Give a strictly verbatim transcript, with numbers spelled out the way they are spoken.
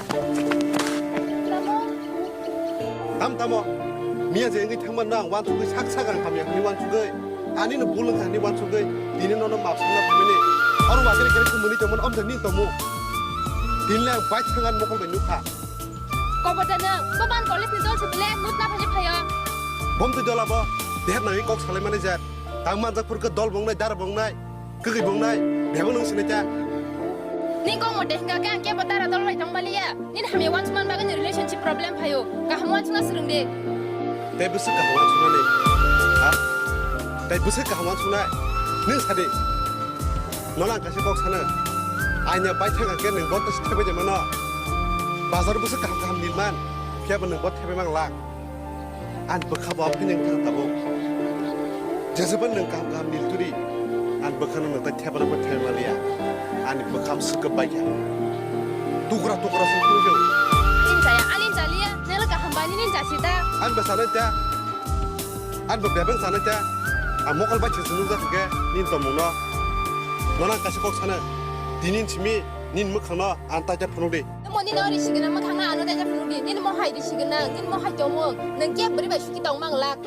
Tamo? Tam tamo? Miya je wngwi thangmano ang uansugwi sak sak ang hamya hwnwi uansugwi. Ani no bul wngkha hwnwi uansugwi. Tini nono map samna phaimani. Oro wagere gere khe mwnwi tongmani omjani tongmung. Tini le ang bike thangan mokol bai nukha. Kobo da nwng, bo ban college ni dol se bile nut na phaje phayo. Bom twi dola bo, deher nangwi kok salai mani jar. Tang manjak phur khe dol bongnai, dara bongnai, kwgwi bongnai, bebo nwng sinai ta. Ni kok mote hingka khe ang kebo dara dol bai tong baliya. Nini hamya uansukmani bagwi ni relationship problem phaio. Kaham uansukna swrwng di. Tei bwswk kaham uansuknani? Ha? Tei bwswk kaham uansuknai? Nwng sa di. Nono ang kaisa kok sano. Aini bai thang khe nwng bo tei thebai de mano. Bazar bwswk kaham kaham nil man. Phiya bo nwng bo thebai mang lak. Ani bwkha bo phai nwng thang tabuk. Jesuba nwng kaham kaham nil turi. Ani bwkha no nwng tai thepana bo thepma liya. Ani bwkha swk bai kha. Tukra tukra se turi jao. Ani chaya, ani chaliya. Nela kaham bani ni chasi ta. Ani bwsa nai ta. Ani bo bebeng sanai ta. Ang mokol bai se nukjak hwnkhe nini tongmung no. Nono ang kaisa kok sano. Tini simi nini mwkhang no ang taita phunuk di. Nini mo nini ori sigwna mwkhang no ano taita phunuk di. Nini mo hai di sigwna, nini mo hai tongmung. Nwng khe bwrwi bai suki tong mang lak.